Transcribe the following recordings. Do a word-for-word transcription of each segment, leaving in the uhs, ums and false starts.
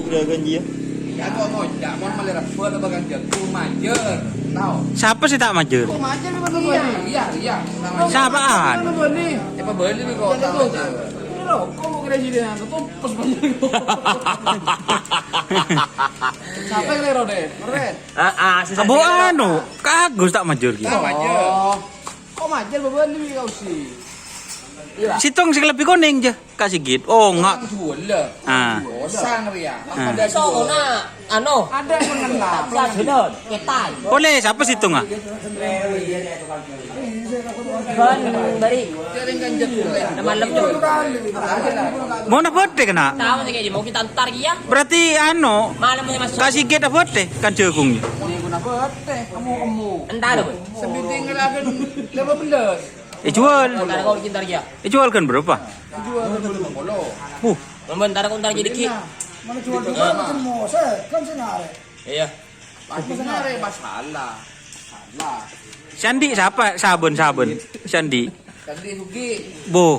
Jâgâ, jiyâ. Ya, kok ngocak, mon malè rebbhâ atau bakal jagung, majâr. Tao? Sapa sè ta' majâr? Kok majâr, Pak? Iyâ, iyâ, iyâ. Sapa'an? Apa bâli? Apa bâli, kok? Ini rokok, kok kira sini, anu, tumpes banyak. Sapa yang lero, deh? Meren. Ah, ah, susah. Ambu dikira anu, Kak Agus ta' majâr, ghi. Ta' majâr. Oh. Kok majâr, bâbâli, kau sih? Sèttong sè kalebbi konèng, jâ. Ka' sigit. Oh, nga'. Juwâl. Ah. Osang rèya. Ah. Ada juwâl. Songona, ano. Ada yang mengenal. Sajunon, ketai. Polè, sapa sèttongnga? Ban bari. Malem, Cok. Mau na' bâdâ kèna'? Tao sih, kayaknya mau kita antar, iya. Berarti, anu, malemnya masuk. Ka' sigit na' bâdâ kan jagung. Ini guna bete, kamu-kamu. Entar, Bun. Sebiting lagi lima belas. Èjuwâl. Entar kau cinta, iya. Èjuwâl kan berapa? Jual kan belum polo. Uh. Bentar, kau entar jadi ki. Mana jual di sana, kan sing arè. Iya. Pas sing arè, pas salah. Salah. Sandi sapa? Saben-saben. Sandi. Sandi Sugi. Bo.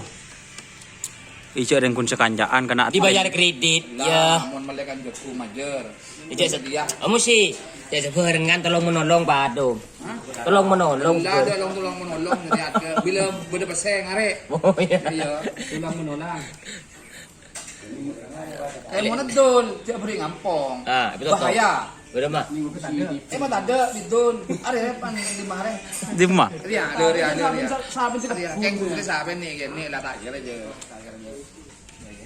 Ijâ rèng kun sakanca'an kèna. Dibayar kredit, ya. Mon melekan jagung majâr. Ijâ se-, kamu sih. Ya, sebarengan tolong menolong, Pak Adung. Hah? Tolong menolong. Lah, ada tolong, tolong menolong, jadi ada. Bila bâdâ pèssè, ngarè. Oh, iya. Iya. Tolong menolong. Eh, mau nedul, dia beri ngampong. Ah, betul, betul. Bahaya. Betul, Mak. Eh, mau tadâ', bidun. Arè, pan, di mana? Di mana? Iya, ada, ada, ada, ada. Saben sih. Iya, kayak gue saben nih, gini, lah, tak kira aja. Tak kira aja.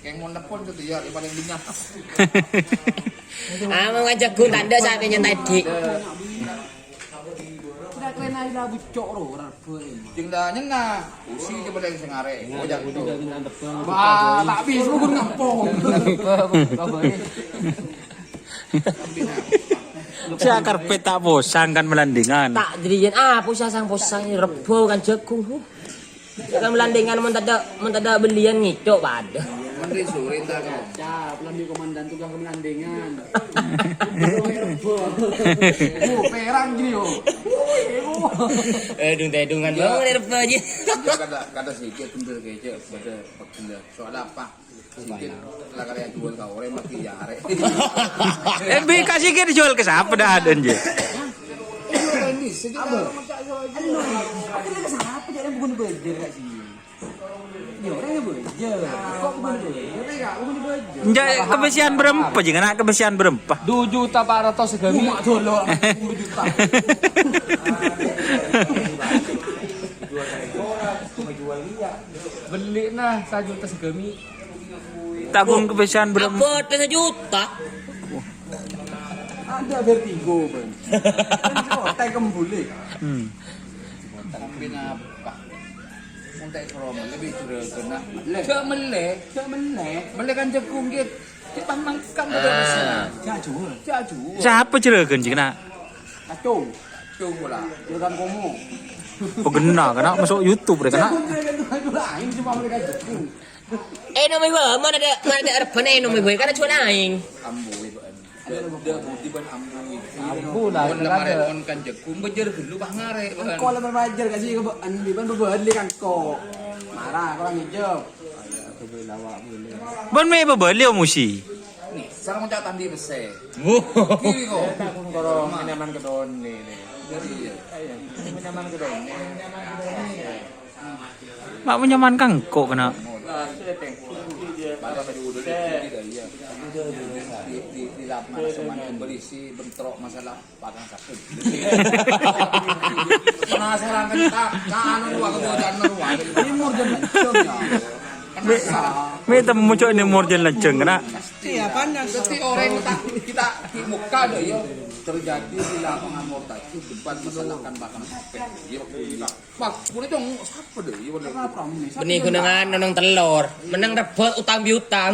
Kayak mau nelpon gitu, ya, yang paling dingin. Ah, mau ngajak gue tadâ' saben yang tadi. Udah keren aja lah, bucok, ro, ora rebel, emang. Sing dah nyenna, usi coba dari sing arè. Ngajak gue. Wah, tak bisa, gue ngempong. Saya karpet tak posang kan melandingan. Tak, jadi, ah, posang, posang, rebel kan jagung. Kan melandingan, mon tadâ', mon tadâ' belian ngèco' padâ. Menteri Suri entah kau. Cap, lambi komandan tukang ke melandingan. Oh, perang gini, oh. Wih, oh. Eh, dung-tedungan. Iya. Bangun, rebel aja. Iya, kata, kata sikit bener kece, bener pegel. Soal apa? Sikit lah kali jual ka orèng mati ya arè. Eh, bi, ka' sikit jual ka sapa dah ada, je? Iya, ini sikit apa? Anu, aku lagi sapa jadi bukan belajar, Kak, sih. Ya, orang yang belajar. Kok bukan belajar? Enggak, kebesian berempa, jing, anak kebesian berempa. Dua juta empat ratus segami. Cuma dulu, dua juta. Beli nah, satu juta segami. Tanggung kebesian berempa. Apa ada sejuta? Ada vertigo, Bang. Kan kota kembali. Hmm. Tapi napa? Montek Roma lebih jero kena. Cak mele, cak mele. Mele kan jagung, gitu. Cak pamangkam. Ah. Cak jual. Cak jual. Sapa jero kan, jing, nak? Kacung. Kacung pula. Juragan Komo. Oh, kena, kena masuk YouTube deh, kena. Jagung, juragan, juragan lain, cuma mele kan jagung. Eh, nomor dua, mana ada, mana ada rebbhâna nomor dua? Karena jual aing. Ambu, Ibu. Dia budi ban ambu, Ibu. Ambu lah, mon kena lemare ada. Mon kan jagung, belajar dulu, bah, ngarè, bah. Engko' lemar belajar, kasih ke, Ibu. Andi, ban, bebeli kan kok. Marah, kurang hijau. Beli lawak, beli. Ban me' bebeli, Om Usi. Nih, sekarang mau cak tandi pèssè. Wuh. Kiri kok. Korong, ini aman ke Doni, nih. Jadi, iya. Ini aman ke Doni. Mak, nyaman kan kok kena. Di, di, di lapangan semuanya berisi bentrok masalah pakan sakit. Penasaran kan, tak, kan, anu, aku mau jangan, anu, anu. Ini murjan lancung, ya. Me', me' temu cok ini murjan lancung kena. Iya, panas. Berarti orang kita, kita di muka ada, ya. Terjadi di lapangan Morta itu debat masalah kan pakan sakit. Iya, iya. Wah, boleh dong, sapa deh? Iya, boleh. Beni gunungan nonong telur, menang rebut utang piutang.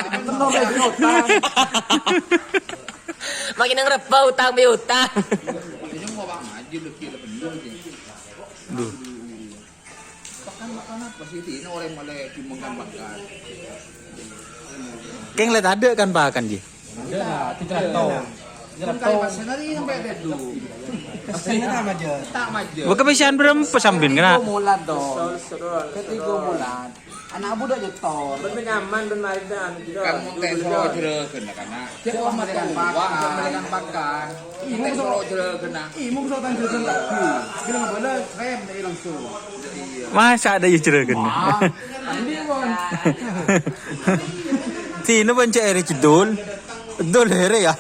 Telur rebut utang. Makin nang rebut utang piutang. Ini mau Pak Haji lebih, lebih bener, gitu. Duh. Pakan, pakan apa sih? Ini orang malah diumumkan pakan. Keng lihat ada kan pakan, Ji? Ada lah, tiga ratus. Tiga ratus. Sampai tedu. Pastinya tak maja. Tak maja. Wah, kebiasaan berempa sampeyan kena? Ketiga mulat dong. Ketiga mulat. Ana' budhâk nyetor. Bân nyaman, bân marè dah, anu, gitu. Kan mon ta' soro jurâghân, karena cè' wong matowa, mèlèkan pakan. Mon ta' soro jurâghân, nah. Ih, mon soro tang jurâghân lagi. Bilang bâlâ, rem deh langsung. Masa ada ya jurâghân? Wah, tadi, Mon. Sini pun cek eri cedul. Dul here ya.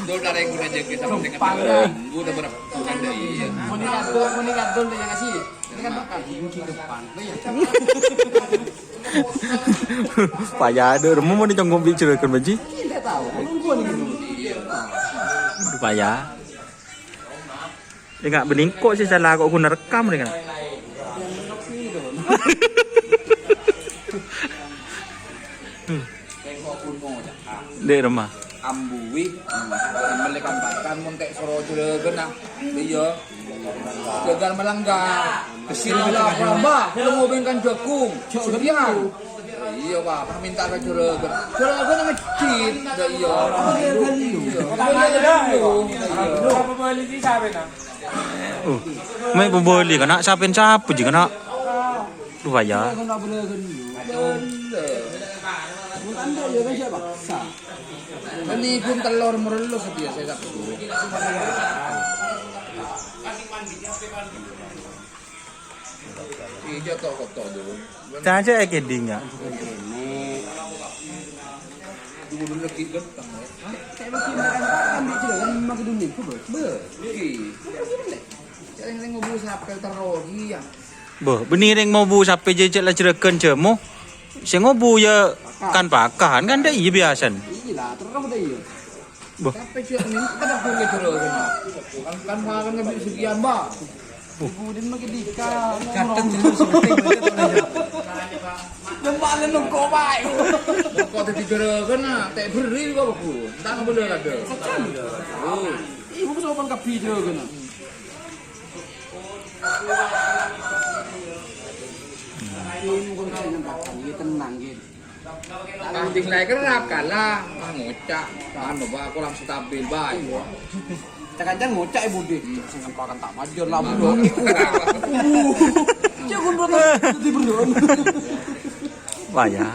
Dul dari guna jaga sama dengan Jepang, ya. Guna berapa? Bukan dari, iya. Muni kadul, muni kadul deh yang ngasih. Ini kan bakal tinggi depan. Paya ada rumah mau dicongkok bicara kan, Baji? Tidak tahu. Kan gua nih gitu. Paya. Enggak, bening kok sih salah kok guna rekam nih kan. Di rumah. Ambuwi, mèlèkan pakan, mon ta' soro jurâghân, nah. Iya. Gagal melanggar. Kesini lah, Mbah, kalau mau bengkan jagung. Sekian. Iya, Pak, minta ka jurâghân. Jurâghân ngejit. Dah iya. Iya. Iya. Oh, mai pembeli kana' sapen sapu ji kana'. Duh, ya. Bukan anda ya kan siapa? Sa. Ini pun telur merelus dia saya tak tahu. Iya, tok, tok, tok, dulu. Caca e keding ya. Dulu lagi ganteng, ya. Kayak begini kan, kan di jalan makan dunia, gue, Bos. Be, oke. Kayak begini, Le. Kayak yang ngobrol sampai terlalu, iya. Bâh, bânnè rèng ngobu sapè jhâ' cè' la jhârâghân jhâmo. Sè ngobu ya kan pakan, kan dâ' iyâ biyasan. Iyâ la, terro dâ' iyâ. Bâh. Tapè jhâ' minta dah ghulâ jhârâghân. Kan, kan pakan ngambil sekian, Mbak. Budin mah ketika. Catet itu seperti itu, Tony. Jembal nungko bae. Kok dadi jhârâghân, ah, ta' beri kok, Bu. Entah apa lho, ada. Oh. Ibu sopan kabhi jhârâghân. Ini bukan saya nembakkan, ini tenang, gitu. Tanding lae kerap kalah, ah, ngocak. Anu, Pak, kurang stabil, Pak. Cak-cak ngocak, Ibu, deh. Sing ngempakan tak major lah, Bu. Cek, pun, dadi berdoa. Wah, ya.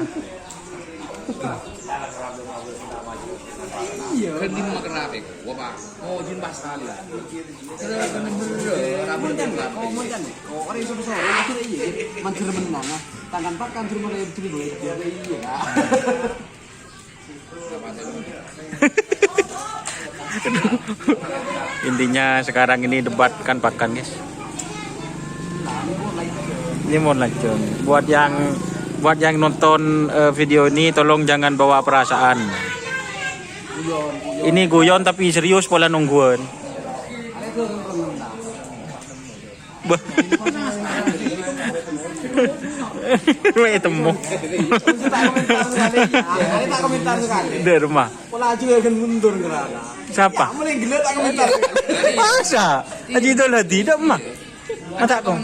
Iya. Kan di rumah kerap, ya. Wah, Pak. Oh, jin pas kali. Moncan, oh, moncan. Oh, orang yang sore-sore, akhirnya iya. Manjur menang, ah. Tangan pakan, jur mulai dulu, iya, iya. Intinya sekarang ini debat kan pakan, guys. Ini mau lanjut. Buat yang, buat yang nonton, eh, video ini, tolong jangan bawa perasaan. Ini guyon tapi serius pola nungguan. Bâh. Weh, temo. Dâ' rumah. Pola aja kan mundur kerana. Sapa? Ya, mulai gila tak komentar. Masa? Haji Dul Hadi, dâ' rumah. Masa kok?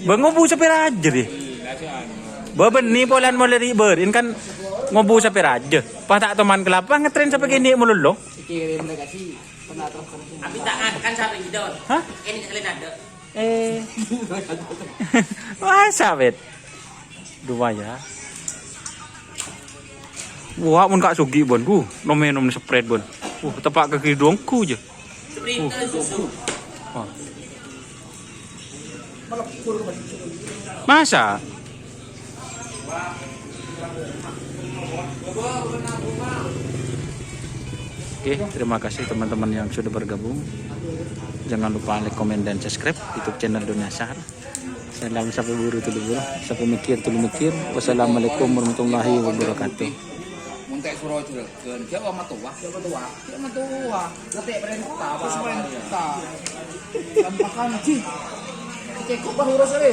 Bâh, ngobu sapè rajâ, deh. Bâh, bânnè polan mulai ribârin kan ngobu sapè rajâ. Pas ta' toman kelapa ngetren sapè kènè' malolo. Kirim mereka sih. Abi tangan kan sampai gitu. Hah? Ini kalian ada. Eh. Wah, sawit. Dua ya. Wah, mon Kak Sugi, Bon. Duh, nom-, nom Sprite, Bon. Uh, tepak ke kidungku aja. Sprite susu. Wah. Masa? Oke, terima kasih teman-teman yang sudah bergabung. Jangan lupa like, komen, dan subscribe YouTube channel Dunia Sahar. Salam sapè buru tulu buru, sapè mikir tulu mikir. Wassalamualaikum warahmatullahi wabarakatuh. Mon ta' soro jhârâghân, jhâ' wa matowa, jhâ' matowa. Jhâ' matowa. Ngatè' parènta, Pak. Parènta. Gampang, Ji. Cekop, Pak, urus, Ri.